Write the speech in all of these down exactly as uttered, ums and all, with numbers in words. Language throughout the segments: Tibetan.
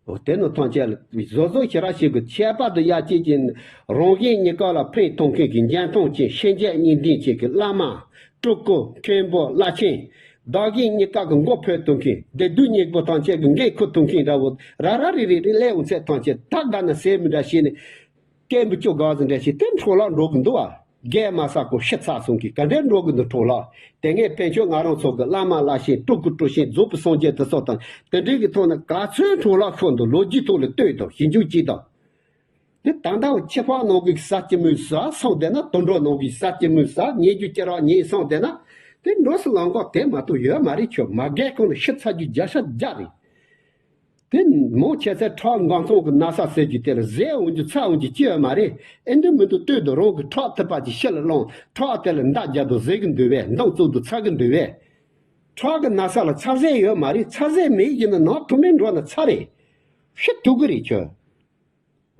འོ་དེ་ནི་ཐམས་ཅད་ལ་བཟོ་བཟོ་ཞེ་དྲག་བྱེད་དགོས། ཁྱད་པར་དུ་ཡ་གཅིག་གིས་རང་གཞན་གཉིས་ཀ་ལ་ཕན་ཐོགས་མཁན་གྱི་འཇོན་ཐང་ཅན་ཤེས་བྱ་གཉིས་ལྡན་ཅན་གྱི་བླ་མ། སྤྲུལ་སྐུ། མཁན་པོ། བླ་ཆེན། བདག་གཞན་གཉིས་ཀ་གི་མགོ་ཕུད་ཐུབ་མཁན། བདེ་སྡུག་གཉིས་པོ་ཐམས་ཅད་ཀྱི་འགན་འཁུར་ཐུབ་མཁན་འདྲ་བོ་ར་ར་རི་རི་རི་སླེབས་འོང་ཚེ་ཐམས་ཅད་ད་དགའ་ན་ཟས་མི་འདྲ་བྱས་ནས། སྐད་འབུ་ཅོ་ག་ཟིག་འདྲ་ཞིག་དེ་འཕྲོ་བརླག་འགྲོ་གི་འདུག་བ། རྒས་མ་ས་ཁོ་ཤི་ཚར་སོང་གི་ག་འདྲས་འགྲོ་གི་འདུག་འཕྲོ་བརླག། དེ་ངས་དཔེ་མཆོག་ང་རང་ཚོ་གི་བླ་མ་བླ་ཆེན་སྤྲུལ་སྐུ་སྤྲུལ་ཆེན་རྫོགས་པའི་སངས་རྒྱས་དེ་ཚོ་དང་དེ་འདྲས་ཀྱི་ཐོག་ནས་ག་ཚོད་འཕྲོ་བརླག་ཤོར་འདུག་ལོ་རྒྱུས་ཐོག་ལ་ལྟོས་དང་ཞིབ་འཇུག་བྱེད་དང་། དེ་ད་ལྟ་ཁྱི་ཕག་ནང་གི་ཟ་སྐྱི་མོའི་ཟ་སོང་བསྡད་ན་དུད་འགྲོ་ནང་གི་ཟ་སྐྱི་མོའི་ཟ་ཉེ་རྒྱུ་ཅི་རག་ཉེ་སོང་བསྡད་ན་དེ་འགྲོ་སྲིད་ལམ་ཁ་དེ་མ་གཏོགས་ཡོད་མ་རེད། ཁྱོད་མ་རྒས་གོང་ལ་ཤི་ཚར་རྒྱུ་བརྒྱ་ཆ་བརྒྱ་རེད། དེ་མང་ཆེ་ཚད་ཁྲག་འགག་འཚང་གི་ན་ཚ་ཟེར་རྒྱུ་དེ་ལ་ཟས་འོང་རྒྱུ་ཚ་འོང་རྒྱུ་ཅི་ཡོད་མ་རེད། ཨེ་འདི་མི་འདུག་ལྟོས་དང་རང་གི་ཁྲག་ཐིགས་པ་ཅིག་ཕྱི་ལ་སློང་། ཁྲག་དེ་ལ་མདའ་རྒྱག་དང་ཟས་གི་འདུག་བས། མདུང་བཙུགས་དང་ཚ་གི་འདུག་བས། ཁྲག་གི་ན་ཚ་ལ་ཚ་ཟས་ཡོད་མ་རེད། ཚ་ཟས་མེད་ཡིན་ན་ནང་ཐུག་མེད་འགྲོ་ན་ཚ་རེད། ཤི་ཐུག་གི་རེད་ཁྱོད།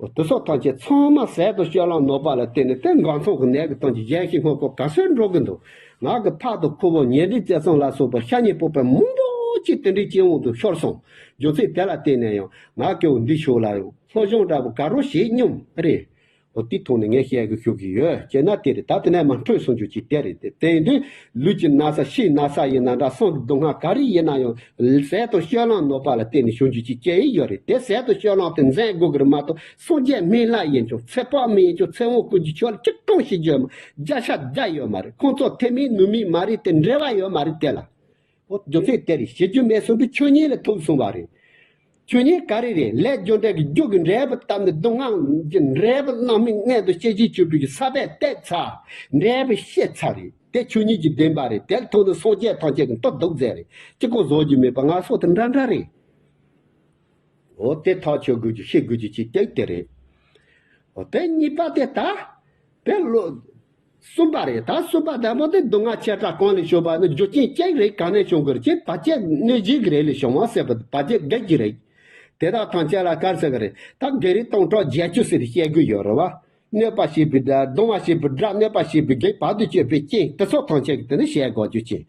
འོ་དེ་སོགས་ཐམས་ཅད་ཚང་མ་ཟས་དང་སྤྱོད་ལམ་ནོར་བ་ལ་བརྟེན་ནས་དེ་འགག་འཚང་གི་ནད་ཀྱི་སྟེང་གི་གཞན་ཞིག་སྔོན་པོ་ག་སོན་འགྲོ་གི་འདུག་ང་གི་ཕག་དང་ཁུ་བོ་ཉེ་འབྲེལ་བཅས་ཚང་ལ་སོགས་པ་ཤ་ཉེ་སྤོབས་པའི་མང་པོ་ཅིག་དེ་འདྲའི་སྐྱེ་བོ་དུ་ཤོར་སོང་། རྒྱུ་མཚན་དེ་ལ་བརྟེན་ནས་ཡང་ང་སྐྱེ་བོ་འདི་ཤོག་ལ་ཡང་སློབ་སྦྱོང་འདྲ་པོ་ག་རོ་བྱེད་སྙམ་རེད། འོ་དེ་ཐོག་ནས་ངས་བཤད་གི་ཞུ་གི་ཡོད། བྱས་ན་དེ་རེད། ད་དེ་ནས་མར་འཕྲོས་སོང་རྒྱུ་ཅིག་དེ་རེད། དེ་དེ་དུས་ལུས་ཀྱི་ན་ཚ་ཕྱིའི་ན་ཚ་ཡིན་ན་འདྲ་སེམས་ཀྱི་སྡུག་བསྔལ་ག་རེ་ཡིན་ན་ཡང་ཟས་དང་སྤྱོད་ལམ་ནོར་བ་ལ་བརྟེན་ནས་བྱུང་རྒྱུ་ཅིག་སྐྱེ་ཡི་ཡོད་རེད། དེ་ཟས་དང་སྤྱོད་ལམ་དེ་འཛེམ་དགོས་གི་རེད་མ་གཏོགས་སངས་རྒྱས་སྨན་བླ་ཡིན་ཀྱང་ཚེ་དཔག་མེད་ཡིན་ཀྱང་ཚེ་དབང་བསྐུར་རྒྱུ་ཁྱོད་ལ་ཅི་གང་ཞིག་བརྗོད་མ་བརྒྱ་ཆ་བརྒྱ་ཡོད་མ་རེད། ཁོང་ཚོ་ཐེ་མིག་ནུས་མིག་མ་རེད་དེ་འབྲེལ་བ་ཡོད་མ་རེད་དེ་ལ། འོ་རྒྱུ་མཚན་དེ་རེད། བྱེད་རྒྱུ་མེད་གསུངས་པའི་ཆོས་ཉིད་ལ་ཐུག་སོང་བ་རེད། ཆོས་ཉིད་ག་རེ་རེད། ལས་རྒྱུ་འབྲས་ཀྱི་རྒྱུ་གི་འབྲས་བུ་བཏབ་ནས་སྡུག་བསྔལ་གྱི་འབྲས་བུ་རྣམ་སྨིན་མངོན་དུ་སྐྱེ་བྱེད་གྱུར་པའི་གི་ས་པས་བཏབ་ཚར། འབྲས་བུ་བཤད་ཚར་རེད། དེ་ཆོས་ཉིད་ཀྱི་བདེན་པ་རེད། དེ་ལ་ཐུག་ནས་སངས་རྒྱས་ཐམས་ཅད་ཀྱི་མཐུ་སྡུག་མཛད་རེད། གཅིག་པོ་བཟོ་རྒྱུ་མེད་པ་ང་སོགས་དེ་འདྲ་འདྲ་རེད། འོ་དེ་ཐག་ཆོད་དགོས་རྒྱུ་ཤེས་དགོས་རྒྱུ་ཅིག་གཅིག་དེ་རེད། འོ་དེ་གཉིས་པ་དེ་ད་དེ་ལོ། གསུམ་པ་རེད། ད་གསུམ་པ་དང་པོ་དེ་སྡུག་བསྔལ་ཆེ་ཕྲ་གང་ལས་བྱུང་བ་ནི་རྒྱུ་རྐྱེན་གཅིག་རེད། གང་ནས་བྱུང་གི་རེད་ཅེས་བར་ཆད་གནོད་བྱེད་ཀྱི་རེད་ལས་བྱུང་བ་ཟེར་བ་བར་ཆད་བརྒྱད་ཀྱི་རེད། དེ་དག་ཐམས་ཅད་ལ་ག་རེ་ཟེར་གི་རེད། ད་བགེགས་རིགས་སྟོང་ཕྲག་བརྒྱད་ཅུ་ཟེར་ཏེ་བཤད་དགོས་ཡོད་རེད་བ། གནོད་པ་བྱེད་པའི་དགྲ། སྡང་བ་བྱེད་པའི་དགྲ། གནོད་པ་བྱེད་པའི་བགེགས། བར་དུ་གཅོད་པའི་རྐྱེན། དེ་ཚོ་ཐམས་ཅད་ཀྱི་དེ་ནི་བཤད་དགོས་རྒྱུ་ཅན།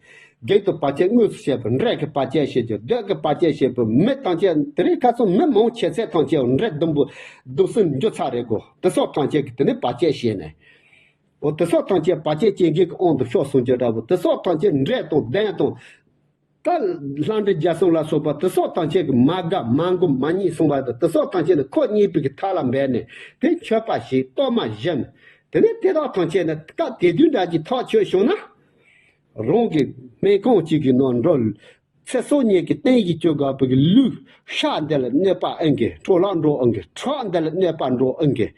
བགེགས་དང་བར་ཆད་དངོས་སུ་བྱེད་པའི་འབྲས་ཀྱི་བར་ཆད་བྱེད་རྒྱུ། འདོད་ཀྱི་བར་ཆད་བྱེད་པའི་མི་ཐམས་ཅད་དེ་རིང་ཁ་སང་མི་མང་ཆེ་ཚད་ཐམས་ཅད་འབྲས་སྡུག་པོ་སྡུག་སྲན་འགྱུར་ཚར་རེད་གོ། དེ་ཚོ་ཐམས་ཅད་ཀྱི་དེ་ནི་བར་ཆད་བྱས་ནས། འོ་དེ་ཚོ་ཐམས་ཅད་བར་ཆད་ཅན་བགེགས་ཀྱི་དབང་དུ་ཤོར་སོང་རྒྱུ་འདྲ་པོ། དེ་ཚོ་ཐམས་ཅད་འབྲས་དང་གདོན་དང་། ད་ལྷ་འདྲེ་རྒྱལ་སྲུང་ལ་སོགས་པ་དེ་ཚོ་ཐམས་ཅད་ཀྱིས་མ་དགའ་མ་འགུམ་མ་མཉེས་གསུངས་པ་དང་། དེ་ཚོ་ཐམས་ཅད་ནི་ཁོ་མཉེས་པའི་གི་མཐའ་ལ་འབད་ནས་དེ་མཆོད་པ་བྱས། གཏོར་མ་བཞེངས། དེ་ནས་དེ་དག་ཐམས་ཅད་ནི་སྐབས་དེ་དུས་འདྲ་གྱི་ཐག་ཆོད་བྱུང་ན། རང་གི་སྨན་ཁང་གཅིག་གི་ནང་འགྲོ། ཚེ་སྲོག་གཉིས་ཀྱི་རྟེན་གཞི་བཅོལ་དགོས་པའི་གི་ལུས། ཤ་འདི་ལ་གནོད་པ་ཨེ་འགེ། འཕྲོ་བརླག་འགྲོ་ཨེ་འགེ། ཁྲག་འདི་ལ་གནོད་པ་འགྲོ་ཨེ་འགེ།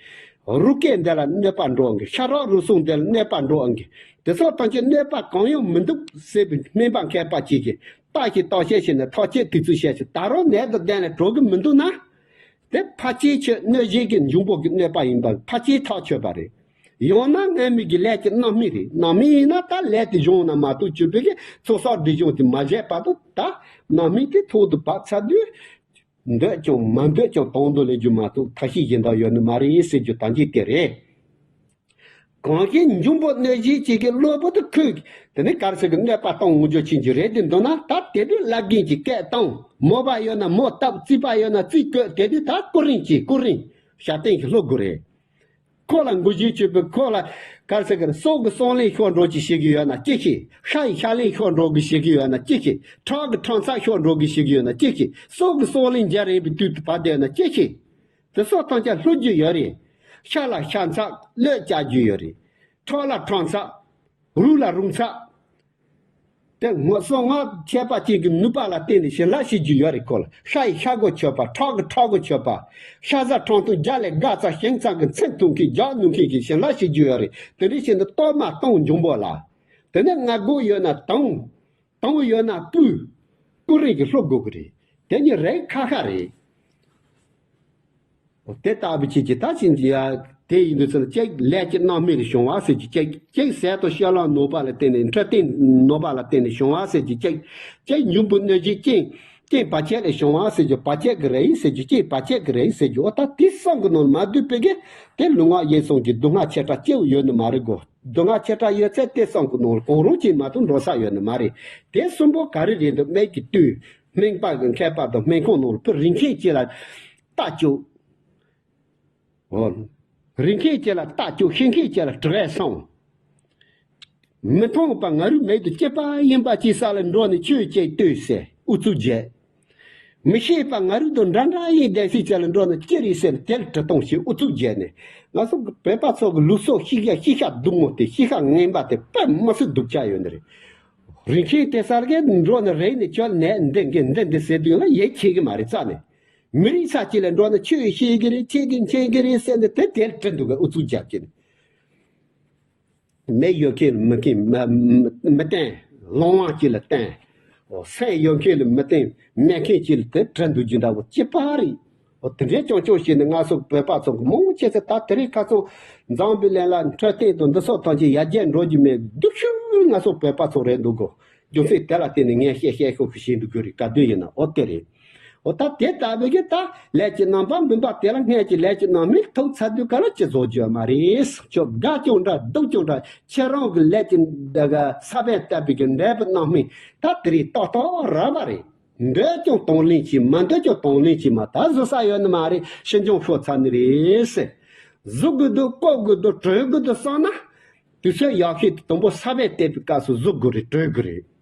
རུས་སྐལ་འདི་ལ་གནོད་པ་འགྲོ་ཨེ་འགེ། ཤ་རགས་རུས་གསུམ་འདི་ལ་གནོད་པ་འགྲོ་ཨེ་འགེ། དེ་ཚོ་ཐམས་ཅད་གནོད་པ་གང་ཡང་མི་འདུག་ཟེར་བའི་སྨན་པ་མཁས་པ་གཅིག་གིས་བརྟག་ཞིབ་བརྟག་དཔྱད་བྱས་ནས་ཐག་གཅོད་དུས་ཚོད་བཤད་ཚེ་ད་རུང་ནད་དང་ལྡན་ནས་གྲོལ་གི་མི་འདུག་ན། དེ་ཕལ་ཆེར་ཁྱོད་གནོད་བྱེད་ཀྱི་འབྱུང་པོ་གི་གནོད་པ་ཡིན་པ་ཕལ་ཆེར་ཐག་ཆོད་པ་རེད། ཡང་ན་སྔོན་མའི་གི་ལས་ཀྱི་རྣམ་སྨིན་རེད། རྣམ་སྨིན་ཡིན་ན་ད་ལས་དེ་བྱུང་ན་མ་གཏོགས་གྱུར་པའི་གི་ཚོགས་བསགས་སྒྲིབ་སྦྱོང་དེ་མ་བྱས་བར་དུ་ད་རྣམ་སྨིན་དེ་ཐོག་ཏུ་བབས་ཚར་དུས། འདོད་ཀྱང་མ་འདོད་ཀྱང་དོན་དུ་ལེན་རྒྱུ་མ་གཏོགས་ཐབས་ཤེས་གཞན་དག་ཡོད་ནི་མ་རེད་ཟེར་རྒྱུ་ད་གཅིག་དེ་རེད། གང་ཞིག་འབྱུང་པོ་གནོད་བྱེད་ཅིག་གི་གློ་བུར་དུ་ཁོས་དེ་ནི་ག་རེ་ཟེར་གི་གནོད་པ་གཏོང་འོང་རྒྱུ་ཕྱིན་རྒྱུ་རེད་དེ་འདུག་ན། ད་དེ་དུས་བླ་རྒན་གྱིས་སྐད་བཏང་། མོས་པ་ཡོད་ན་མོས་བཏབ། རྩིས་པ་ཡོད་ན་རྩིས་བཀོད། དེ་དུས་ད་སྐུ་རིམ་གྱིས་སྐུ་རིམ་ཞབས་བརྟན་གྱི་སློབ་དགོས་རེད། ཁོ་ལ་འགུལ་སྐྱོད་བྱེད་པའི་ཁོ་ལ་ག་རེ་ཟེར་གི་རེད། སྲོག་གི་སྲོག་ལན་ཤོར་འགྲོ་གི་བྱེད་ཀྱི་ཡོད་ན་ཅི་ཤེས། ཤ་ཡི་ཤ་ལན་ཤོར་འགྲོ་གི་བྱེད་ཀྱི་ཡོད་ན་ཅི་ཤེས། ཁྲག་གི་ཁྲག་ཚ་ཤོར་འགྲོ་གི་བྱེད་ཀྱི་ཡོད་ན་ཅི་ཤེས། སྲོག་གི་སྲོག་ལན་འཇལ་རན་པའི་དུས་དུ་བབས་བསྡད་ན་ཅི་ཤེས། དེ་སྲོག་ཐམས་ཅད་སླུ་རྒྱུ་ཡོད་རེད། ཤ་ལ་ཤ་ཚ་གློད་བྱ་རྒྱུ་ཡོད་རེད། ཁྲག་ལ་ཁྲག་ཚ། རུས་ལ་རུས་ཚ། དེ་ངོ་སོ་ངོ་ཁྱད་པར་ཅན་གྱི་ནུས་པ་ལ་བརྟེན་ནས་བྱིན་རླབས་བྱེད་རྒྱུ་ཡོད་རེད། ཁོ་ལ་ཤ་ཡི་ཤ་གོ་ཆོད་པ། ཁྲག་གི་ཁྲག་གོ་ཆོད་པ། ཤ་ཟ་ཁྲག་འཐུང་རྒྱ་ལས་དགའ་ཚ་ཞིང་ཚ་གི་མཚན་ཐུང་མཁན་རྒྱག་ནུས་མཁན་གྱི་བྱིན་རླབས་བྱེད་རྒྱུ་ཡོད་རེད། དེ་འདྲ་བྱས་ནས་གཏོར་མ་གཏོང་འབྱུང་པོ་ལ། དེ་ནས་སྔགས་སྒོ་ཡོད་ན་དང་། དང་ཡོད་ན་སྤུས། སྐུ་རིམ་གྱི་སློབ་དགོས་ཀྱི་རེད། དེ་གཉིས་རིགས་ཁ་ཁ་རེད། དེ་ལྟ་བུ་ཅིག་གིས་ད་ཕྱིན་ཅི་ཡ་དེ་ཡིན་དུས་ཚོད་གཅིག་ལས་ཀྱི་རྣམ་སྨིན་ལས་བྱུང་བ་ཟེར་རྒྱུ་གཅིག་གཅིག་ཟས་དང་སྤྱོད་ལམ་ནོར་བ་ལ་བརྟེན་ནས་འཕྲོད་བསྟེན་ནོར་བ་ལ་བརྟེན་ནས་བྱུང་བ་ཟེར་རྒྱུ་གཅིག་གཅིག་འབྱུང་པོ་གནོད་བྱེད་རྐྱེན་རྐྱེན་བར་ཆད་ལས་བྱུང་བ་ཟེར་རྒྱུ་བར་ཆད་ཀྱི་རེད་ཟེར་རྒྱུ་གཅིག་བར་ཆད་ཀྱི་རེད་ཟེར་རྒྱུ། འོ་ད་དེ་གསུམ་གྱི་ནང་ལ་མ་འདུས་པའི་གི་དེ་ལུས་ངག་ཡིད་གསུམ་གྱི་སྡུག་བསྔལ་ཆེ་ཕྲ་སྐྱེ་བོ་ཡོད་ནི་མ་རེད་གོ། སྡུག་བསྔལ་ཆེ་ཕྲ་ཡོད་ཚད་དེ་གསུམ་གྱི་ནང་ལ་གང་རུང་གཅིག་མ་གཏོགས་འགྲོ་ས་ཡོད་ནི་མ་རེད། དེ་གསུམ་པོ་ག་རེ་རེད་འདུག་སྨན་གྱི་བསྟོད། སྨན་པ་གི་མཁས་པ་དང་སྨན་ཁང་ནང་ལ་བུ་རིན་ཆེན་གཅིག་ལ། རྟ་བཅུག་འོ། རིག་མཁན་གྱི་ལ་རྟ་བཅུག་ཤེས་མཁན་གྱི་ལ་དྲི་ཡས་སོང་། མི་མཐོང་བ་ང་རུ་མེད་དུ་སྐྱེས་པ་ཡིན་པ་ཅི་ས་ལ་འགྲོ་ནས་ཆོས་ཅེས་ལྟོས་ཟེར་ཨུ་ཚུགས་རྒྱས། མི་ཤེས་པ་ང་རུ་དུ་འདྲ་འདྲ་ཡིན་བདེན་སྲིད་ཅེས་ལ་འགྲོ་ནས་ཅི་རེད་ཟེར་དེར་དྲི་གཏོང་ཞེས་ཨུ་ཚུགས་རྒྱས་ནས། ང་ཚོ་བོད་པ་ཚོ་གི་ལུགས་སྲོལ་ཤི་ཤ་ཤི་ཤ་སྡུག་མོ་དེ་ཤི་ཤ་ངན་པ་དེ་དཔེ་མི་སྲིད་སྡུག་ཅག་ཡོད་ནི་རེད། རིག་མཁན་དེ་སར་གི་འགྲོ་ནས་རེད་ནས་ཁྱོད་ནས་འདི་འདི་འདི་འདི་ཟེར་དུས་ལ་ཡེ་ཁྱེད་གི་མ་རེད་རྩ་ནས། མི་རིགས་ས་གཅིག་ལ་འགྲོ་ན་ཆོས་ཤེས་གི་རེད་ཁྱེད་ཀྱི་མཁྱེན་གི་རེད་ཟེར་ནས་དེ་དེར་དྲི་འདུག་གི་ཨུ་ཚུགས་རྒྱབ་ཀྱི་ནི། མེ་ཡོད་མཁན་མི་མཁན་མི་མི་བསྟན། ལོང་བ་གཅིག་ལ་བསྟན། འོ་སེམས་ཡོད་མཁན་ལ་མི་བསྟན་མེད་མཁན་གཅིག་ལ་དེ་དྲི་འདུག་རྒྱུ་འདྲ་བོ་ཅི་པ་རེད། འོ་དེ་འདྲའི་ཅོང་ཅོང་བྱས་ནས་ང་ཚོ་བོད་པ་ཚོ་གི་མང་ཆེ་ཚེ་ད་དེ་རིང་ཁ་སང་འཛམ་བུའི་གླིང་ལ་འཕྲོད་བསྟེན་དང་འདི་སོགས་ཐམས་ཅད་ཡར་རྒྱས་འགྲོ་རྒྱུ་མེད་སྡུག་ཤོས་ང་ཚོ་བོད་པ་ཚོ་རེད་འདུག་གོ་རྒྱུ་མཚན་དེ་ལ་བརྟེན་ནས་ངས་བཤད་བཤད་ཤོག་ཤིག་བྱེད་འདུག་དགོས་རེད་ག་དུས་ཡིན་ན་འོ་དེ་རེད། འོ་ད་དེ་ལྟ་བུའི་གི་ད་ལས་ཀྱི་རྣམ་པ་མིན་པ་དེ་ལ་སྔས་ཀྱི་ལས་ཀྱི་རྣམ་སྨིན་ཐོབ་ཚར་དུས་ག་ལ་ཅི་བཟོ་རྒྱུ་ཡོད་མ་རེད། ཁྱོད་དགའ་ཀྱང་འདྲ་སྡུག་ཀྱང་འདྲ་ཁྱེད་རང་གི་ལས་ཀྱི་འདི་ག་ས་བོན་བཏབ་པའི་གི་འབྲས་བུ་རྣམ་སྨིན་ད་དེ་རིང་ཏག་ཏག་རག་པ་རེད། འདོད་ཀྱང་གཏོང་ལེན་གྱིས་མ་འདོད་ཀྱང་གཏོང་ལེན་གྱིས་མ་ད་བཟོ་ས་ཡོད་ནི་མ་རེད་ཤི་འབྱུང་ཤོར་ཚར་ནི་རེད་ཟེར། བཟོ་དགོས་འདུག་བཀོལ་དགོས་འདུག་གྲོལ་དགོས་འདུག་བསམ་ན། དུས་ཚོད་ཡག་ཤོས་དེ་དང་པོ་ས་བོན་བཏབ་པའི་སྐབས་སུ་བཟོ་དགོས་རེད་གྲོལ་དགོས་རེད།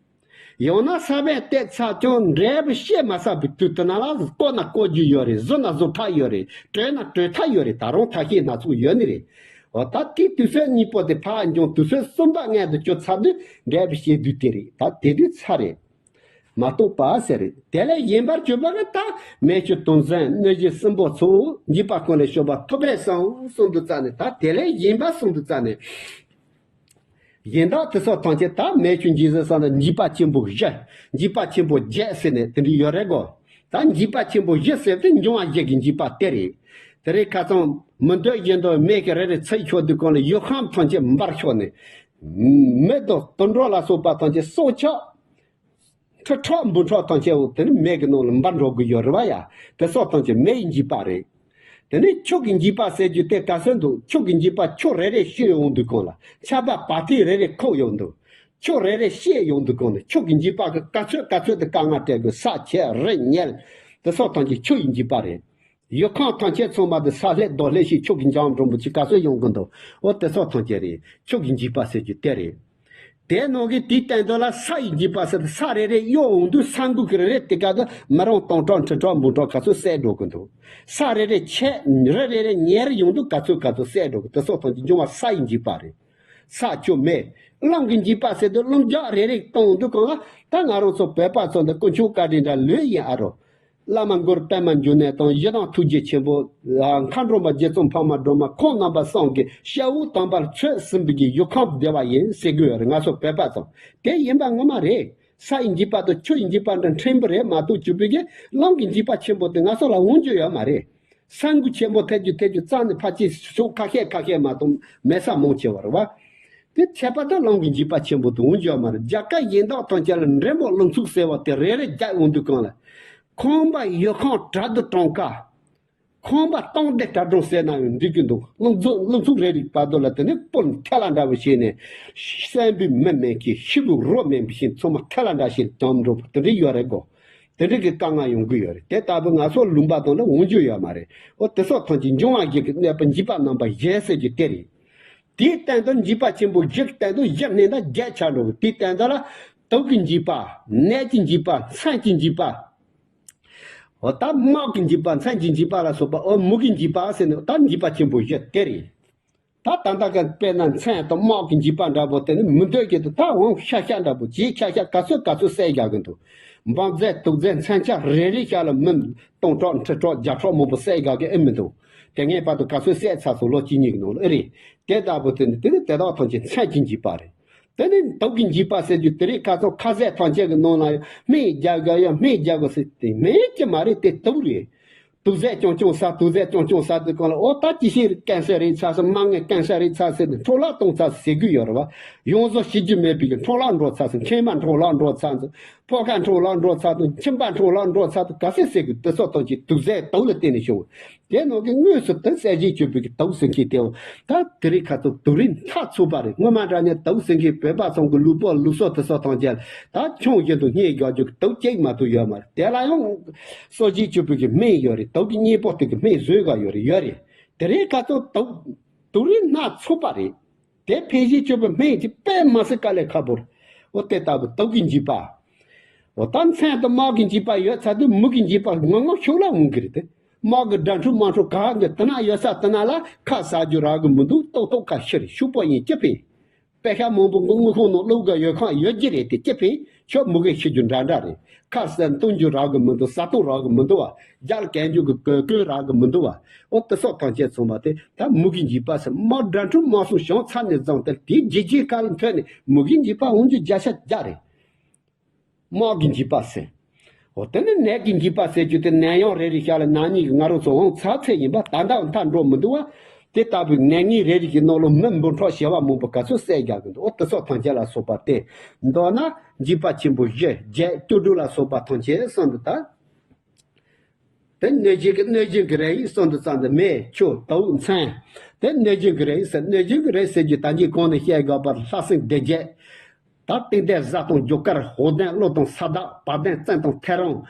ཡང་ན་ས་བོན་བཏབ་ཚར་ཀྱང་འབྲས་བུ་སྐྱེས་མ་ཚར་བའི་དུས་དེ་ན་ལ་བཀོལ་ན་བཀོལ་རྒྱུ་ཡོད་རེད་བཟོ་ན་བཟོ་ཐག་ཡོད་རེད་གྲོལ་ན་གྲོལ་ཐག་ཡོད་རེད་ད་རུང་ཐབས་ཤེས་སྣ་ཚོགས་ཡོད་ནི་རེད། འོ་ད་དེའི་དུས་ཚོད་གཉིས་པོ་དེ་ཕར་འགྱངས་དུས་ཚོད་གསུམ་པ་སྔོན་དུ་བསྐྱུར་ཚར་དུས་འབྲས་བུ་སྐྱེ་དུས་དེ་རེད་ད་དེ་དུས་ཚར་རེད། མ་གཏོགས་པ་ཟེར་རེད་དེ་ལས་གཞན་པར་གྱུར་པ་གི་ད་མེ་ཆུ་དུང་ཟན་སྣོད་བཞི་གསུམ་པོ་ཚོ་འཇིགས་པ་ཀུན་ལས་སྐྱོབ་པ་ཐོབ་རེད་བསམ་གསུངས་དུས་ཙ་ནས་ད་དེ་ལས་གཞན་པ་གསུངས་དུས་ཙ་ནས། གཞན་དག་དེ་ཚོ་ཐམས་ཅད་ད་མེ་ཆུ་འཇིགས་ཟེར་ས་ན་འཇིགས་པ་ཆེན་པོ་བཞི། འཇིགས་པ་ཆེན་པོ་བརྒྱད་ཟེར་ནས་དེ་འདྲ་ཡོད་རེད་གོ། ད་འཇིགས་པ་ཆེན་པོ་བཞི་ཟེར་དེ་འབྱུང་བ་བཞི་གི་འཇིགས་པ་དེ་རེད། དེ་རིང་ཁ་སང་མི་འདོད་བཞིན་དུ་མེ་གི་རེ་རེ་ཚིག་ཤོར་དུས་གང་ལ་ཡུལ་ཁམས་ཐམས་ཅད་འབར་ཤོར་ནས། མི་དང་དུད་འགྲོ་ལ་སོགས་པ་ཐམས་ཅད་སྲོག་ཆགས། ཁྲི་ཕྲག་འབུམ་ཕྲག་ཐམས་ཅད་འོ་དེ་ནི་མེ་གི་ནང་ལ་འབར་འགྲོ་གི་ཡོད་རེད་བ་ཡ། དེ་སོགས་ཐམས་ཅད་མེ་ཡི་འཇིགས་པ་རེད། དེ་ནས་ཆུ་གི་འཇིགས་པ་ཟེར་རྒྱུ་དེ་ག་ཚོད་འདུག་ཆུ་གི་འཇིགས་པ་ཆུ་རེ་རེ་བཤུས་ཡོང་དུས་གང་ལ་ཆར་པ་བ་དན་རེ་རེ་ཁུག་ཡོང་དུས། ཆུ་རེ་རེ་བཤད་ཡོང་དུས་གང་ལ་ཆུ་གི་འཇིགས་པ་གི་ག་ཚོད་ག་ཚོད་དུ་དཀའ་ངལ་སྤྲད་དགོས་ས་ཆེ་རི་ཉིལ། དེ་སོགས་ཐམས་ཅད་ཆུ་ཡི་འཇིགས་པ་རེད། ཡུལ་ཁམས་ཐམས་ཅད་ཚང་མ་དེ་ས་ལྷས་རྡོ་ལྷས་ཤིག་ཆུ་གི་འཇམ་འགྲོན་པོ་ཅིག་ག་ཚོད་ཡོང་གི་འདུག་འོ་དེ་སོགས་ཐམས་ཅད་རེད་ཆུ་གི་འཇིགས་པ་ཟེར་རྒྱུ་དེ་རེད། དེ་ནང་གི་དེའི་སྟེང་དུ་ལ་ས་ཡི་འཇིགས་པ་ཟེར་ཏེ་ས་རེ་རེ་གཡོ་འོང་དུས་ས་འགུལ་གི་རེ་རེ་དེ་ག་དུ་མི་རང་སྟོང་ཕྲག་ཁྲི་ཕྲག་འབུམ་ཕྲག་ག་ཚོད་བསད་འགྲོ་གི་འདུག་ས་རེ་རེ་ཆད་རི་རེ་རེ་ཉལ་ཡོང་དུས་ག་ཚོད་ག་ཚོད་བསད་འགྲོ་གི་དེ་སོགས་ཐམས་ཅད་འབྱུང་བ་ས་ཡི་འཇིགས་པ་རེད། ས་ཆུ་མེ། རླུང་གི་འཇིགས་པ་ཟེར་དུས་རླུང་རྒྱག་རེ་རེ་གཏོང་དུས་གང་ལ་ད་ང་རང་ཚོ་བོད་པ་ཚོ་འདི་དཀོན་མཆོག་བཀའ་དྲིན་འདྲ་ལོས་ཡིན་ཨ་རོ། བླ་མ་མགོན་པདྨ་འབྱུང་གནས་དང་གཞི་བདག་ཐུགས་རྗེ་ཆེན་པོ། མཁའ་འགྲོ་མ་རྗེ་བཙུན་འཕགས་མ་སྒྲོལ་མ་ཁོང་རྣམ་པ་གསུམ་གྱི་ཞལ་དབུས་དམ་པར་ཚོད་ཟིན་པའི་གི་ཡུལ་ཁམས་བདེ་བ་ཡིན་ཟེར་གི་ཡོད་རེད་ང་ཚོ་བོད་པ་ཚོ། དེ་ཡིན་པ་ངོ་མ་རེད། ས་ཡི་འཇིགས་པ་དང་ཆུ་ཡི་འཇིགས་པ་འདྲ་ཕྲན་བུ་རེད་མ་གཏོགས་གྱུར་པའི་གི་རླུང་གི་འཇིགས་པ་ཆེན་པོ་དེ་ང་ཚོ་ལ་འོང་རྒྱུ་ཡོད་མ་རེད། ས་འགུལ་ཆེན་པོ་ཐེབས་རྒྱུ་ཐེབས་རྒྱུ་རྩ་ནས་ཕལ་ཆེར་ཕྱོགས་ཁ་ཤས་ཁ་ཤས་མ་གཏོགས་མེད་ས་མང་ཆེ་བ་རེད་བ། དེ་ཁྱད་པར་དུ་རླུང་གི་འཇིགས་པ་ཆེན་པོ་དེ་འོང་རྒྱུ་ཡོད་མ་རེད། རྒྱ་གར་གཞན་དག་དང་བཅས་ལ་འབྲས་མོ་རླུང་འཚུབ་ཟེར་བ་དེ་རེ་རེ་རྒྱག་འོང་དུས་གང་ལ། ཁང་པ་ཡུལ་ཁམས་བྲག་དང་གྲངས་ཀ། ཁང་པ་སྟོང་སྡེ་གྲྭ་གྲོང་ཟེར་ན་ཡང་འགྲིག་གི་འདུག་རླུང་འཚུབ་རླུང་འཚུབ་རེ་རེ་བར་དུ་ལ་དེ་ནས་སྤུར་ཐལ་ལ་འདྲ་བོ་བྱས་ནས། གསོན་པོའི་མི་མེད་མཁན་ཤི་བོའི་རོ་མེད་པ་བཞིན་ཚང་མ་ཐལ་ལ་འདྲ་བྱས་དམ་འགྲོ་དེ་འདྲ་ཡོད་རེད་གོ། དེ་འདྲ་གི་དཀའ་ངལ་ཡོང་གི་ཡོད་རེད། དེ་ལྟ་བུ་ང་ཚོ་ལུང་པ་དང་ལ་འོང་རྒྱུ་ཡོད་མ་རེད། འོ་དེ་སོགས་ཐམས་ཅད་འབྱུང་བ་བཞི་གི་གནོད་པ་འཇིགས་པ་རྣམ་པ་བཞི་ཟེར་རྒྱུ་དེ་རེད། དེའི་སྟེང་དུ་འཇིགས་པ་ཆེན་པོ་བཞི་གི་སྟེང་དུ་བཞི་བསྣན་ན་བརྒྱད་ཆགས་འགྲོ་གི། དེའི་སྟེང་དུ་ལ་དུག་གི་འཇིགས་པ། ནད་ཀྱི་འཇིགས་པ། མཚོན་གྱི་འཇིགས་པ། འོ་ད་དམག་གི་འཇིགས་པ། མཚོན་གྱི་འཇིགས་པ་ལ་སོགས་པ། འོ་མུ་གེའི་འཇིགས་པ་ཟེར་ནས་ད་འཇིགས་པ་ཆེན་པོ་བཞི་དེ་རེད། ད་ད་ལྟ་ག་དཔེར་ན་མཚོན་དང་དམག་གི་འཇིགས་པ་འདྲ་པོ་དེ་ནི་མི་འདོད་ཀྱི་དུ་ད་འོང་ཤ་ཤ་འདྲ་པོ་བྱེད་ཤ་ཤ་ག་ཚོད་ག་ཚོད་བསད་རྒྱག་གི་འདུག་འབམ་རྫས་དུག་རྫས་མཚོན་ཆ་རེ་རེ་ཤ་ལ་མི་སྟོང་ཕྲག་ཁྲི་ཕྲག་བརྒྱ་ཕྲག་མང་པོ་བསད་རྒྱག་གི་ཨེ་མི་འདུག་དེ་སྔའི་བར་དུ་ག་ཚོད་བསད་ཚར་སོང་ལོ་གཅིག་གཉིས་ཀྱི་ནང་ལ་ཨེ་རེད། དེ་ལྟ་བུ་དེ་ནི་དེ་ནི་དེ་དག་ཐམས་ཅད་མཚོན་གྱི་འཇིགས་པ་རེད། དེ་ནི་དུག་གི་འཇིགས་པ་ཟེར་རྒྱུ་དེ་རིང་ཁ་སང་ཁ་ཟས་ཐམས་ཅད་ཀྱི་ནང་ལ་ཡང་སྨན་རྒྱག་དགོས་ཡང་སྨན་རྒྱག་དགོས་ཟེར་དེ་སྨན་གྱི་མ་རེད། དེ་དུག་རེད། དུག་རྫས་རྐྱང་རྐྱང་ཟ། དུག་རྫས་རྐྱང་རྐྱང་ཟ་དུས་གང་ལ་འོ་ད་ཅི་ཤེས་རེད། ཀན་སར་རེད་ཚར་སོང་། མ་ངན་ཀན་སར་རེད་ཚར་ཟེར་ནས་འཕྲོ་བརླག་གཏོང་ཚར་ཟེར་གི་ཡོད་རེད་བ། ཡོངས་རྫོགས་ཤི་རྒྱུ་མེད་པའི་གི་འཕྲོ་བརླག་འགྲོ་ཚར་སོང་། མཁལ་མ་འཕྲོ་བརླག་འགྲོ་ཚར་སོང་། ཕོ་ཁ་འཕྲོ་བརླག་འགྲོ་ཚར་དང་ཁྱིམ་པ་འཕྲོ་བརླག་འགྲོ་ཚར་དང་ག་ཚད་ཟེར་གི་དེ་སོགས་དང་གཅིག་དུག་རྫས་དུག་ལ་བརྟེན་ནས་བྱུང་བ། དེ་ནང་གི་དངོས་སུ་དེ་གསལ་བྱེད་གཅོད་པའི་གི་དུག་ཟེར་མཁན་དེའོ། ད་དེ་རིང་ཁ་ཐུག་དུག་རིགས་སྣ་ཚོགས་པ་རེད། སྔོན་མ་འདྲ་ནས་དུག་ཟེར་མཁན་བོད་པ་ཚང་གི་ལུས་པོ་ལུགས་སྲོལ་དེ་སོགས་དང་བཅས་ད་ཆུང་བཞིན་དུ་སྙེག་རྒྱག་རྒྱུ་གི་དུག་གཅིག་མ་གཏོགས་ཡོད་མ་རེད། དེ་ལ་ཡང་གསོ་བྱེད་གཅོད་པའི་གི་སྨན་ཡོད་རེད། དུག་གི་གཉེན་པོ་དེ་གི་སྨན་བཟོས་ག་ཡོད་རེད། ཡོད་རེད། དེ་རིང་ཁ་ཐུག་དུག་དུག་རིགས་སྣ་ཚོགས་པ་རེད། དེ་ཕན་ཞིང་སྐྱོབ་པའི་སྨན་གྱི་དཔེ་མ་སྲིད་དཀའ་ལས་ཁག་པོ་རེད། འོ་དེ་ལྟ་བུ་དུག་གི་འཇིགས་པ། འོ་ད་མཚན་དུ་དམག་གི་འཇིགས་པ་ཡོད་ཚར་དུས་མུ་གེ་འཇིགས་པ་ངང་ངང་ཤུགས་ལ་འོང་གི་རེད་དེ། དམག་གི་དགྲ་འཕྲུལ་དམག་འཕྲུལ་ག་གི་དེ་ན་ཡོད་ས་དེ་ན་ལ་ཁ་ཟ་རྒྱུ་རག་གི་མི་འདུག་ཏོག་ཏོག་ཁ་ཤི་རེད། ཤུག་པ་ཡིན་ཅི་ཕན། པེ་ཤ་མང་པོ་གི་དངུལ་ཁང་ནང་བླུག་གི་ཡོད་ཁང་ཡོད་ཀྱི་རེད་དེ་ཅི་ཕན། ཁྱོད་མུ་གེ་ཤི་རྒྱུ་འདྲ་འདྲ་རེད། ཁ་ཟས་འཐུང་རྒྱུ་རག་གི་མི་འདུག་ཟ་འཐུང་རག་གི་མི་འདུག་བ། རྒྱལ་གན་རྒྱུ་གི་གོས་གོས་རག་གི་མི་འདུག་བ། འོ་དེ་སོགས་ཐམས་ཅད་ཚང་མ་དེ་ད་མུ་གེ་འཇིགས་པ་ཟེར། དམག་དགྲ་འཕྲུལ་དམག་སོགས་བྱུང་ཚར་ནས་བཟུང་སྟེ་དེའི་རྗེས་རྗེས་ཁ་ལ་ཐོན་ནས་མུ་གེ་འཇིགས་པ་འོང་རྒྱུ་བརྒྱ་ཆ་བརྒྱ་རེད། དམག་གི་འཇིགས་པ་ཟེར། འོ་དེ་ནི་ནད་ཀྱི་འཇིགས་པ་ཟེར་རྒྱུ་དེ་ནད་ཡམས་རེ་རེ་ཤར་ལ་ནག་ཉེས་ཀྱི་ང་རང་ཚོ་འོང་ཚར་ཚད་ཡིན་པ་ད་ལྟ་མཐའ་འགྲོ་མི་འདུག་བ། དེ་ལྟ་བུའི་ནད་ངན་རེ་རེ་གི་ནང་ལ་མི་འབུམ་ཕྲག་བྱེ་བ་མང་པོ་ག་ཚོད་བསད་རྒྱག་གི་འདུག་འོ་དེ་སོགས་ཐམས་ཅད་ལ་སོགས་པ་སྟེ། མདོར་ན་འཇིགས་པ་ཆེན་པོ་བཞི་བརྒྱད་བཅུ་དྲུག་ལ་སོགས་པ་ཐམས་ཅད་གསུངས་འདུག་ད། དེ་གནོད་སྦྱིན་གྱི་གནོད་སྦྱིན་གྱི་རིགས་གསུངས་འདུག་ཙང་དུ་མེ་ཆུ་དུག་མཚན། དེ་གནོད་སྦྱིན་གྱི་རིགས་ཟེར། གནོད་སྦྱིན་གྱི་རིགས་ཟེར་རྒྱུ་ད་གིན་གོང་ནས་བཤད་དགོས་པར་ལྷ་སྲིན་སྡེ་བརྒྱད། ད་སྟེང་གདན་གཟའ་དང་རྒྱུ་སྐར་འོག་གདན་ཀླུ་དང་ས་བདག་བར་གདན་བཙན་དང་ཐེ་རང་།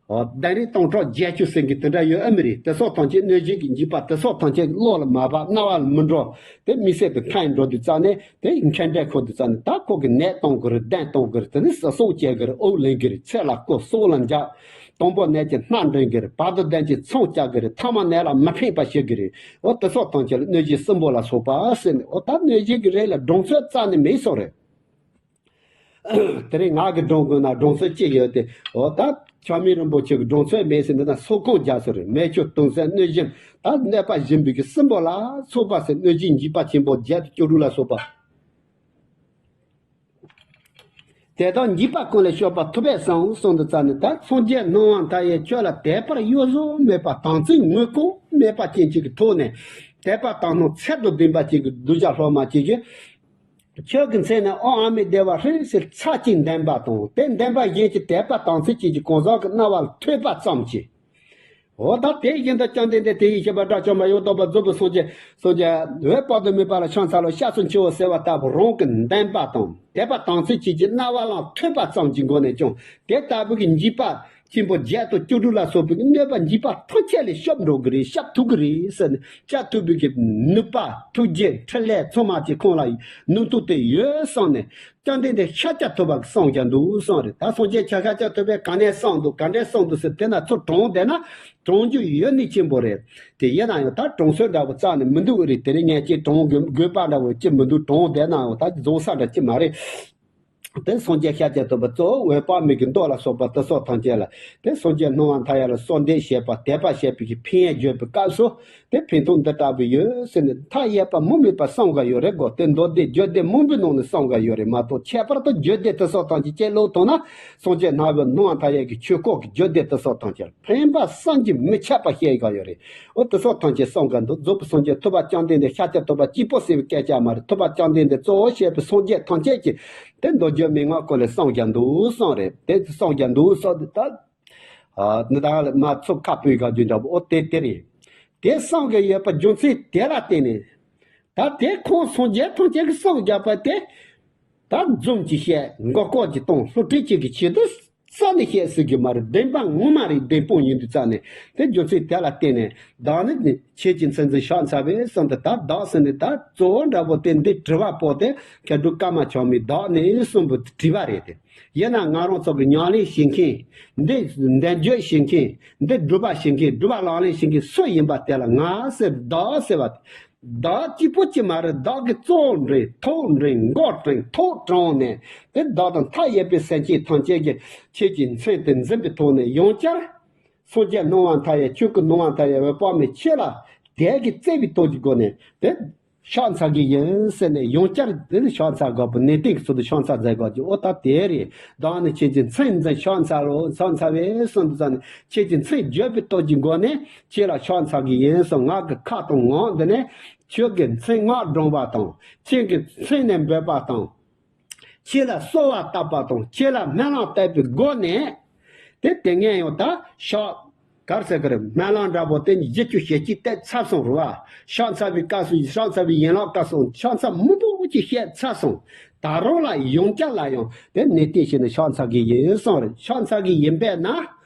འོ་གདན་རིགས་སྟོང་ཕྲག་བརྒྱད་ཅུ་ཟེར་གྱི་དེ་འདྲ་ཡོད་ཨ་མི་རེད། དེ་སོགས་ཐམས་ཅད་གནོད་སྦྱིན་གྱི་འཇིགས་པ་དེ་སོགས་ཐམས་ཅད་བློ་ལ་མ་བབས་རྣ་བ་ལ་མི་འགྲོ། དེ་མི་སེམས་དུ་ཁ་ཡིན་འགྲོ་དུས་ཙ་ནས་དེ་མཁན་འདྲ་ཁོ་དུས་ཙ་ནས་ད་ཁོ་གི་ནད་གཏོང་གི་རེད། གདན་གཏོང་གི་རེད། དེ་ནས་ཟ་སོགས་བྱེད་གི་རེད། དབུགས་ལེན་གི་རེད། ཚེ་ལ་བསྐོར་སྲོག་ལ་འཇགས། དང་པོ་ནད་ཀྱི་སྣ་འདྲེན་གི་རེད། བར་དུ་གདན་གྱི་མཚམས་བཅག་གི་རེད། ཐ་མ་ནད་ལ་མི་ཕན་པ་བྱེད་གི་རེད། འོ་དེ་སོགས་ཐམས་ཅད་ལ་གནོད་སྦྱིན་སྲིན་པོ་ལ་སོགས་པ་ཟེར་ནས། འོ་ད་གནོད་སྦྱིན་གྱི་རིགས་ལ་སྒྲུང་ཚོད་རྩ་ནས་མེད་སོགས་རེད། དེ་རིང་ང་གི་སྒྲུང་དགོས་ན་སྒྲུང་ཚོད་ཅི་ཡོད་དེ། འོ་ད་ཆགས་མེད་རིན་པོ་ཆེ་གི་སྒྲུང་ཚོད་མེད་ཟེར་འདི་ན་སོགས་གང་རྒྱག་སོ་རེད། མེ་ཆུ་དུག་མཚན་གནོད་སྦྱིན་ད་གནོད་པ་སྦྱིན་པའི་གི་སྲིན་པོ་ལ་སོགས་པ་ཟེར། གནོད་སྦྱིན་འཇིགས་པ་ཆེན་པོ་བརྒྱད་དང་བཅུ་དྲུག་ལ་སོགས་པ། དེ་དག་འཇིགས་པ་ཀུན་ལས་སྐྱོབ་པ་ཐུབ་པས་གསུངས་གསུངས་འདུག་ཙ་ནས། ད་སངས་རྒྱས་སྣང་བ་མཐའ་ཡས་ཁྱོད་ལ་དད་པ་གཡོ་ཟོལ་མེད་པ་དམ་ཚིག་ངོས་ལྐོག་མེད་པ་ཅན་གཅིག་གི་ཐོག་ནས་དད་པ་དག་སྣང་ཚད་དང་ལྡན་པ་ཅིག་གི་གདུལ་བྱ་སློབ་མ་ཅིག་གིས། ཁྱོད་ཀྱི་མཚན་ནི་ཨོཾ་ཨ་མི་བདེ་བ་ཧྲཱིཿ་ཟེར་ཚར་གཅིག་འདོན་པ་དང་། དེ་འདོན་པ་གཞན་གྱི་དད་པ་དམ་ཚིག་ཅན་གྱི་གང་ཟག་གི་རྣ་བ་ལ་ཐོས་པ་ཙམ་གྱིས། འོ་ད་དེ་བཞིན་དུ་བཅོམ་ལྡན་འདས་དེ་ཡི་ཤེས་པ་དགྲ་བཅོམ་པ་ཡང་དག་པར་རྫོགས་པའི་སངས་རྒྱས་སངས་རྒྱས་འོད་དཔག་ཏུ་མེད་པ་ལ་ཕྱག་འཚལ་ལོ། སྐྱབས་སུ་མཆིའོ་ཟེར་བ་ལྟ་བུ་རང་གི་འདོན་པ་དང་དད་པ་དམ་ཚིག་ཅན་གྱི་རྣ་བ་ལ་ཐོས་པ་ཙམ་གྱི་སྒོ་ནས་ཀྱང་དེ་ལྟ་བུ་གི་འཇིགས་པ་ཆེན་པོ་བརྒྱད་དང་བཅུ་དྲུག་ལ་སོགས་པའི་གནོད་པ་འཇིགས་པ་ཐམས་ཅད་ལས་སྐྱོབ་འགྲོ་གི་རེད། སྐྱོབ་ཐུབ་གི་རེད་ཟེར་ནས། སྐྱོབ་ཐུབ་པའི་གི་ནུས་པ་ཐུགས་རྗེ་འཕྲིན་ལས་ཚང་མ་ཅིག་ཁོང་ལ་ནུས་མཐུ་དེ་ཡོད་གསུངས་ནས། བཅོམ་ལྡན་འདས་ཤཱཀྱ་ཐུབ་པ་གིས་གསུངས་ཀྱང་འདུག་གསུངས་རེད། ད་སངས་རྒྱས་ཤཱཀྱ་ཐུབ་པས་ག་ནས་གསུངས་འདུག་ག་འདྲས་གསུངས་འདུག་ཟེར་དེ་ན་ཚུར་དྲངས་བསྡད་ན་དྲང་རྒྱུ་ཡོད་ནི་ཆེན་པོ་རེད། དེ་ཡིན་ན་ཡང་ད་དྲང་སྲོལ་འདྲ་བོ་རྩ་ནས་མི་འདུག་རེད། དེ་རིང་ངས་ཅིག་དྲང་དགོས་དགོས་པ་འདྲ་བོ་ཅི་མི་འདུག་དྲང་བསྡད་ན་ཡང་ད་རྫོགས་ས་འདྲ་ཅི་མ་རེད། དེ་སངས་རྒྱས་ཤཱཀྱ་ཐུབ་པ་གཙོ་བོ་འོད་དཔག་མེད་ཀྱི་མདོ་ལ་སོགས་པ་དེ་སོགས་ཐམས་ཅད་ལ། དེ་སངས་རྒྱས་སྣང་བ་མཐའ་ཡས་ལ་གསོལ་འདེབས་བྱས་པ་དད་པ་བྱས་པའི་གི་ཕན་ཡོན་བརྗོད་པའི་སྐབས་སུ། དེ་ཕན་ཐོགས་འདི་ལྟ་བུ་ཡོད་ཟེར་ནས་མཐའ་ཡས་པ་མུ་མེད་པ་གསུངས་ག་ཡོད་རེད་གོ། དེ་མདོ་སྡེ་བརྗོད་བདེ་མང་པོའི་ནང་ནས་གསུངས་ག་ཡོད་རེད་མ་གཏོགས། ཁྱད་པར་དུ་བརྗོད་བདེ་དེ་སོགས་ཐམས་ཅད་ཀློག་ཐུབ་ན། སངས་རྒྱས་སྣང་བ་མཐའ་ཡས་ཀྱི་ཆོས་སྐོར་གྱི་བརྗོད་བདེ་དེ་སོགས་ཐམས་ཅད་ཕན་པ་བསམ་གྱིས་མི་ཁྱབ་པ་བཤད་ག་ཡོད་རེད། འོ་དེ་སོགས་ཐམས་ཅད་གསུངས་ག་འདུག་རྫོགས་པའི་སངས་རྒྱས་ཐུབ་པ་བཅོམ་ལྡན་འདས་ཤཱཀྱ་ཐུབ་པ་གཅིག་པོ་ཟེར་བའི་སྐད་ཆ་མ་རེད། ཐུབ་པ་བཅོམ་ལྡན་འདས་གཙོ་བོ་བྱས་པའི་སངས་རྒྱས་ཐམས་ཅད་ཀྱིས་དེ་མདོ་རྒྱུད་མན་ངག་སྐོར་ལས་གསུངས་ཀྱང་འདུག་གསུངས་རེད། དེ་གསུངས་ཀྱང་འདུག་གསུངས་དེ་ད། ཨ་ནི་ད་མ་ཚུགས་ཁ་སྤོས་ག་རྒྱུ་འདྲ་པོ་འོ་དེ་དེ་རེད། དེ་གསུངས་གི་ཡོད་པ་རྒྱུ་མཚན་དེ་ལ་བརྟེན་ནས། ད་དེ་ཁོང་སངས་རྒྱས་ཐམས་ཅད་ཀྱིས་གསུངས་བཞག་པ་དེ། ད་འཛུམ་གྱིས་བཤད་མགོ་སྐོར་གྱིས་གཏོང་བསླུ་བྲིད་ཅིག་གི་ཆེད་དུ་རྩ་ནས་བཤད་སྲིད་གི་མ་རེད། བདེན་པ་ངོ་མ་རེད། བདེན་དཔང་ཡིན་དུས་རྩ་ནས་དེ་རྒྱུ་མཚན་དེ་ལ་བརྟེན་ནས་བདག་ནི་ཁྱེད་ཀྱི་མཚན་འཛིན་ཕྱག་འཚལ་བས་གསུངས་ཏེ། ད་བདག་ཟེར་ནས་ད་གཙོ་བོ་འདྲ་པོ་དེ་འདི་དྲི་བ་པོ་དེ་མཁས་གྲུབ་ཀརྨ་ཆགས་མེད་བདག་ནི་གསུངས་པའི་དྲི་བ་རེད་དེ། ཡིན་ན་ང་རང་ཚོ་གི་ཉམས་ལེན་བྱེད་མཁན། འདི་འདོན་བརྗོད་བྱེད་མཁན། འདི་སྒྲུབ་པ་བྱེད་མཁན། སྒྲུབ་པ་ལག་ལེན་བྱེད་མཁན་སུ་ཡིན་པ་དེ་ལ་ང་ཟེར་བདག་ཟེར་བ། བདག་གཅིག་པོ་གཅིག་མ་རེད། བདག་གིས་གཙོ་བོ་འདྲེན་ཐོག་འདྲེན་མགོ་འདྲེན་ཐོག་དྲངས་ནས་དེ་བདག་དང་མཐའ་ཡས་པའི་སེམས་ཅན་ཐམས་ཅད་ཀྱི་ཁྱེད་ཀྱི་མཚན་དེ་འཛིན་པའི་ཐོག་ནས་ཡང་བསྐྱར་སངས་རྒྱས་སྣང་བ་མཐའ་ཡས་ཆོས་སྐུ་སྣང་བ་མཐའ་ཡས་འོད་དཔག་མེད་ཁྱེད་ལ་དད་ཀྱི་བརྩེ་བའི་སྟོབས་ཀྱི་སྒོ་ནས་དེ། ཕྱག་འཚལ་གྱི་ཡིན་ཟེར་ནས་ཡང་བསྐྱར་དེ་ནི་ཕྱག་འཚལ་དགོས་པ་ནན་ཏན་གྱི་ཚུལ་དུ་ཕྱག་འཚལ་མཛད་དགོས་ཀྱི། འོ་ད་དེ་རེད། བདག་ནི་ཁྱེད་ཀྱི་མཚན་འཛིན་ཕྱག་འཚལ་ལོ། ཕྱག་འཚལ་བས་གསུངས་དུས་ཙམ་ནས་ཁྱེད་ཀྱི་མཚན་བརྗོད་པའི་སྟོབས་ཀྱི་སྒོ་ནས་ཁྱེད་ལ་ཕྱག་འཚལ་གྱི་ཡིན་གསུངས། ང་གི་ཁ་དང་ངག་འདི་ནས་ཁྱོད་ཀྱི་མཚན་སྔགས་བགྲང་བ་དང་ཁྱེད་ཀྱི་མཚན་ནས་འབོད་པ་དང་། ཁྱེད་ལ་གསོལ་བ་བཏབ་པ་དང་ཁྱེད་ལ་སྨོན་ལམ་བཏབ་པའི་སྒོ་ནས། དེ་དེ་སྔོན་ཡང་ད་ཕྱག་གར་ཟེར་གི་རེད། སྨོན་ལམ་འདྲ་པོ་དེ་བཞི་བཅུ་ཞེ་གཅིག་བཏབ་ཚར་སོང་རེད་བ། ཕྱག་འཚལ་བའི་སྐབས་སུ་ཕྱག་འཚལ་བའི་ཡན་ལག་སྐབས་སུ་ཕྱག་འཚལ་མང་པོ་ཅིག་བཤད་ཚར་སོང་། ད་རུང་ལ་ཡང་བསྐྱར་ལ་ཡང་དེ་ནས་བལྟས་ཤིག་ན་ཕྱག་འཚལ་གི་ཡིན་གསུངས་རེད། ཕྱག་འཚལ་གི་ཡིན་པས་ན།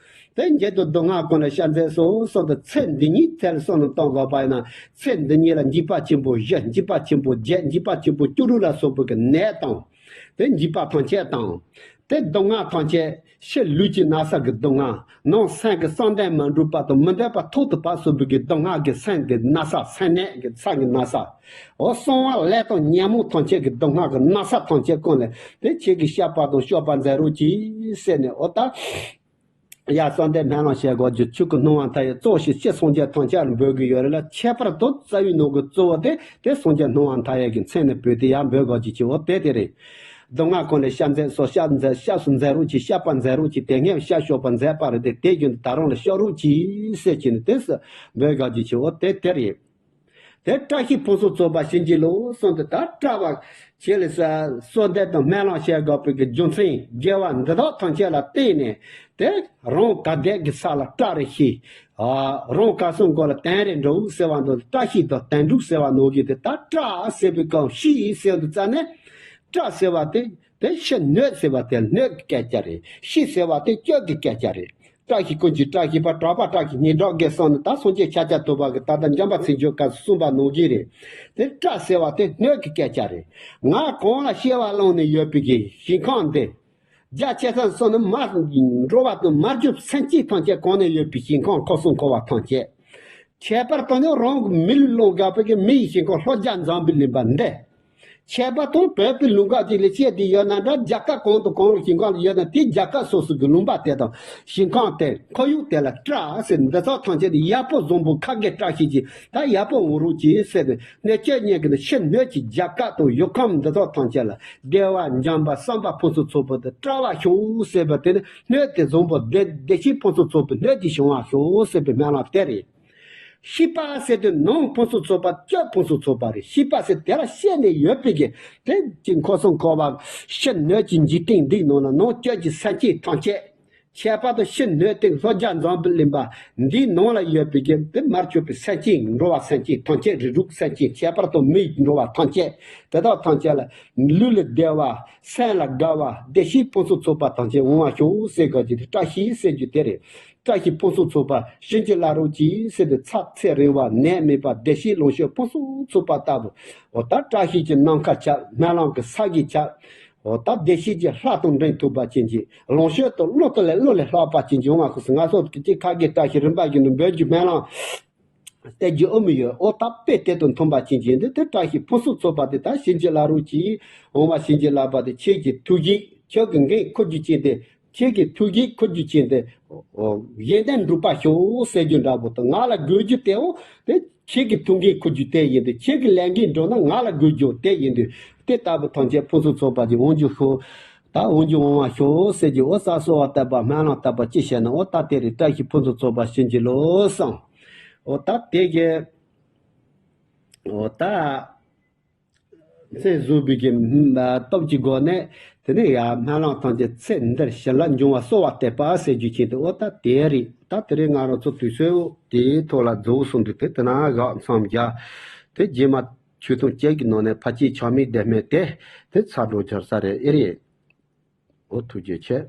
དེ་འཇལ་དུ་སྡུག་བསྔལ་ཀུན་ལས་སྐྱབས་མཛད་སོ་གསུངས་ཏེ་ཚེ་འདི་ཉིད་ཐད་ལ་བསམ་བློ་གཏོང་དགོས་པ་ཡིན་ན། ཚེ་འདི་ཉིད་ལ་འཇིགས་པ་ཆེན་པོ་བཞི། འཇིགས་པ་ཆེན་པོ་བརྒྱད། འཇིགས་པ་ཆེན་པོ་བཅུ་དྲུག་ལ་སོགས་པའི་གི་ནད་དང་། དེ་འཇིགས་པ་ཐམས་ཅད་དང་། དེ་སྡུག་བསྔལ་ཐམས་ཅད། ཕྱི་ལུས་ཀྱི་ན་ཚ་གི་སྡུག་བསྔལ། ནང་སེམས་ཀྱི་བསམ་གཏན་མ་འགྲུབ་བར་དུ་མི་འདོད་པ་ཐོག་ཏུ་བབས་སོགས་པའི་གི་སྡུག་བསྔལ་གྱི་སེམས་ཀྱི་ན་ཚ། སེམས་ནད་ཀྱི་ཚ་གི་ན་ཚ། འོ་གསང་བ་ལས་དང་ཉོན་མོངས་ཐམས་ཅད་ཀྱི་སྡུག་བསྔལ་གྱི་ན་ཚ་ཐམས་ཅད་ཀུན་ལས་དེ་ཁྱེད་ཀྱིས་བསྐྱབ་པ་དང་སྐྱོབ་པ་མཛད་རོགས་གྱིས་ཟེར་ནས། འོ་ད། ཡ། གསོལ་འདེབས་སྨོན་ལམ་བྱེད་དགོས་རྒྱུ། ཆོས་ཀྱི་སྣང་བ་མཐའ་ཡས་གཙོ་ཞེས་སྤྱིར་སངས་རྒྱས་ཐམས་ཅད་ལ་འབོད་ཀྱི་ཡོད་རེད་ལ། ཁྱད་པར་དུ་རྩ་བའི་ནང་གི་གཙོ་བོ་དེ་དེ་སངས་རྒྱས་སྣང་བ་མཐའ་ཡས་ཀྱི་མཚན་ནས་འབོད་དེ་ཡར་འབོད་དགོས་རྒྱུ་ཆེ་བོ་དེ་དེ་རེད། སྡུག་བསྔལ་ཀུན་ལས་སྐྱབས་མཛད་སོ། སྐྱབས་མཛད། སྐྱབས་སུ་མཛད་རོགས་གྱིས། བསྐྱབ་པ་མཛད་རོགས་གྱིས། དེ་སྔོན་བསྐྱབས་ཤོག་པ་མཛད་པ་རེད་དེ། དེ་བཞིན་དུ་ད་རུང་ལ་སྐྱོབ་རོགས་གྱིས་ཟེར་གྱིས་ནས་དེ་སུ་འབོད་དགོས་རྒྱུ་ཆེ་བོ་དེ་དེ་རེད། དེ་བཀྲ་ཤིས་ཕུན་སུམ་ཚོགས་པ་བྱིན་གྱིས་རློབས་གསུངས་ཏེ། ད་བཀྲ་བ་ཆེ་ལེ་ས་གསོལ་འདེབས་དང་སྨོན་ལམ་བྱེད་དགོས་པའི་གི་རྒྱུ་མཚན་དགེ་བ་འདི་དག་ཐམས་ཅད་ལ་བརྟེན་ནས། དེ་རང་ག་བདེ་གི་ས་ལ་བཀྲ་རེ་ཤིས། ཨ། རང་ག་སོང་གོ་ལ་དོན་རེ་འགྲུབ་ཟེར་བ་འདུག་བཀྲ་ཤིས་དང་དོན་འགྲུབ་ཟེར་བ་ནང་གི་དེ། ད་བཀྲ་ཟེར་བའི་གང་ཤིས་ཟེར་དུ་རྩ་ནས། བཀྲ་ཟེར་བ་དེ་དེ་ཕྱི་སྣོད་ཟེར་བ་དེ་སྣོད་ཀྱི་སྐད་ཆ་རེད། ཤིས་ཟེར་བ་དེ་སྐྱོན་གྱི་སྐད་ཆ་རེད། བཀྲ་ཤིས་ཀུན་གྱི་བཀྲ་ཤིས་པ། གྲགས་པ་བཀྲ་ཤིས་སྙན་གྲགས་དགེ་གསུངས་ནས། ད་སངས་རྒྱས་ཤཱཀྱ་ཐུབ་པ་གིས་ད་ལྟ་འཇམ་དཔལ་མཚན་བརྗོད་སྐབས་སུ་གསུངས་པ་ནང་བཞིན་རེད། དེ་བཀྲ་ཟེར་བ་དེ་སྣོད་ཀྱི་སྐད་ཆ་རེད། ང་གང་ལ་སྐྱེ་བ་བླངས་ནས་ཡོད་པའི་གི་ཞིང་ཁམས་འདི། རྒྱ་ཆེ་ས་སོགས་ནི་མ་འགྲོ་བ་དང་མ་གྱུར་སེམས་ཅན་ཐམས་ཅད་གང་ན་ཡོད་པའི་ཞིང་ཁམས་འཁོར་གསུམ་འཁོར་བ་ཐམས་ཅད། ཁྱད་པར་དུ་ནི་རང་གི་མི་ལུས་ལོངས་སྤྱོད་པའི་གི་མི་ཡི་ཞིང་ཁམས་ལྷོ་རྒྱ་འཛམ་བུའི་གླིང་པ་འདི། ཁྱད་པར་དུ་བོད་པའི་ལུང་ཁག་ཅིག་ལ་སྐྱེས་ཏེ་ཡོད་ན་འདྲ། རྒྱལ་ཁབ་གང་དང་གང་ལ་ཞིང་ཁམས་ལ་ཡོད་ན་དེའི་རྒྱལ་ཁབ་སོ་སོ་གི་ལུང་པ་དེ་དང་ཞིང་ཁམས་དེ་ཁོར་ཡུག་དེ་ལ་བཀྲ་ཟེར། འདི་ཚོ་ཐམས་ཅད་ནི་ཡག་པོ་བཟང་པོ་ཁ་དགེ་བཀྲ་ཤིས་ཀྱིས་ད་ཡག་པོ་འོང་རོགས་གྱིས་ཟེར་ཏེ། གནད་གཅོད་གཉིས་ཀྱི་ནི་ཕྱི་སྣོད་ཀྱི་རྒྱལ་ཁབ་དང་ཡུལ་ཁམས་འདི་ཚོ་ཐམས་ཅད་ལ་བདེ་བ་འཇམ་པ་བསམ་པ་ཕུན་སུམ་ཚོགས་པ་དེ་བཀྲ་བ་ཤོག་ཟེར་བ་དེ་ནི་སྣོད་དེ་བཟང་པོ་བདེ་བདེ་སྐྱིད་ཕུན་སུམ་ཚོགས་པའི་སྣོད་ཀྱི་བྱུང་བ་ཤོག་ཟེར་བའི་སྨོན་ལམ་དེ་རེད། ཤིས་པ་ཟེར་དུས་ནང་ཕུན་སུམ་ཚོགས་པ་སྤྱི་ཕུན་སུམ་ཚོགས་པ་རེད། ཤིས་པ་ཟེར་དེ་ལ་ཤེས་ནས་ཡོད་པའི་གི་དེ་ཅིག་འཁོར་གསུམ་འཁོར་བ་ཕྱི་སྣོད་ཀྱི་འཇིག་རྟེན་འདིའི་ནང་ན་ནང་བཅུད་ཀྱི་སེམས་ཅན་ཐམས་ཅད། ཁྱད་པར་དུ་ཕྱི་སྣོད་སྟེང་ལྷོ་རྒྱ་འཛམ་བུ་གླིང་པ་འདིའི་ནང་ལ་ཡོད་པའི་གི་དེ་མར་གྱུར་པའི་སེམས་ཅན། འགྲོ་བ་སེམས་ཅན་ཐམས་ཅད། རིགས་དྲུག་སེམས་ཅན་ཁྱད་པར་དུ་མིའི་འགྲོ་བ་ཐམས་ཅད་དེ་དག་ཐམས་ཅད་ལ་ལུས་ལ་བདེ་བ། སེམས་ལ་དགའ་བ། བདེ་སྐྱིད་ཕུན་སུམ་ཚོགས་པ་ཐམས་ཅད་འོང་བ་ཤོག་ཟེར་དགོས་ཀྱི་དེ་བཀྲ་ཤིས་ཟེར་རྒྱུ་དེ་རེད། བཀྲ་ཤིས་ཕུན་སུམ་ཚོགས་པ་བྱིན་གྱིས་བརླབ་རོགས་གྱིས་ཟེར་ཏེ་ཚེ་ཚེ་རིང་བ་ནད་མེད་པ་བདེ་སྐྱིད་ལོངས་སྤྱོད་ཕུན་སུམ་ཚོགས་པ་ལྟ་བུ། འོ་ད་བཀྲ་ཤིས་ཀྱི་ནམ་མཁའ་ཁྱབ། སྨོན་ལམ་གྱི་ས་གཞི་ཁྱབ། འོ་ད་བདེ་སྐྱིད་ཀྱི་ལྷ་དང་འབྲེལ་ཐུབ་པ་ཅན་གྱི་ལོངས་སྤྱོད་དང་བློ་དེ་ལས་བློ་ལས་ལྷག་པ་ཅན་གྱི་འོང་བ་ཁུ་སི་ང་སོགས་ཀྱི་ཁ་དགེ་བཀྲ་ཤིས་རིམ་པ་བཞིན་དུ་འབོད་རྒྱུ་སྨོན་ལམ་གཏད་རྒྱུ་ཨོ་མི་ཡོད། འོ་ད་དཔེ་དེ་དང་མཐུན་པ་ཅན་གྱི་འདི་དེ་བཀྲ་ཤིས་ཕུན་སུམ་ཚོགས་པ་དེ་ད་བྱིན་གྱིས་བརླབ་རོགས་གྱིས། འོང་བ་བྱིན་གྱིས་བརླབས་པ་དེ་ཁྱེད་ཀྱི་ཐུགས་རྗེ་ཁྱེད་ཀྱི་འགན་འཁུར་རྒྱུ་ཅན་དེ། ཁྱེད་ཀྱི་ཐུགས་རྗེ་འཁུར་རྒྱུ་ཅན་དེ། གཞན་དོན་འགྲུབ་པ་ཤོག་ཟེར་རྒྱུ་འདྲ་པོ་དང་། ང་ལ་དགོས་རྒྱུ་དེའོ་དེ་ཁྱེད་ཀྱི་ཐུགས་འགན་འཁུར་རྒྱུ་དེ་ཡིན་ཏེ། ཁྱེད་ཀྱི་ལས་འགན་འགྲུབ་ན་ང་ལ་དགོས་རྒྱུ་དེ་ཡིན་ཏེ། དེ་ལྟ་བུ་ཐམས་ཅད་ཕུན་སུམ་ཚོགས་པ་ཅིག་འོང་རྒྱུ་ཤོག་ད་འོང་རྒྱུ་འོང་བ་ཤོག་ཟེར་རྒྱུ། འོ་ས་གསོལ་བ་བཏབ་པ་སྨོན་ལམ་བཏབ་པ་ཅི་བྱས་ན། འོ་ད་དེ་རེད། བཀྲ་ཤིས་ཕུན་སུམ་ཚོགས་པ་བྱིན་གྱིས་རློབས་སོང་། འོ་ད་དེ་གི། འོ་ད། མཚན་བཟུང་བའི་གི་སྟོབས་ཀྱི་སྒོ་ནས། དེ་ནས་ཡ་སྨོན་ལམ་ཐམས་ཅད་ཚེ་འདིར་ཞི་ལ་འབྱུང་བ་གསོལ་བ་འདེབས་པ་ཟེར་རྒྱུ་ཅན་དེ། འོ་ད་དེ་རེད། ད་དེ་རིང་ང་རང་ཚོ་དུས་ཚོད་དེའི་ཐོག་ལ་རྫོགས་སོང་དུས། དེ་དེ་ན་བཞག་མཚམས་བཞག་དེ་རྗེས་མ་ཆོས་ཐུན་བཅུ་གི་ནང་ནས་ཕལ་ཆེར་ཆགས་མེད་བདེ་སྨོན་དེ་དེ་ཚར་འགྲོ་འཆར་ས་རེད། ཨེ་རེད། འོ་ཐུགས་རྗེ་ཆེ།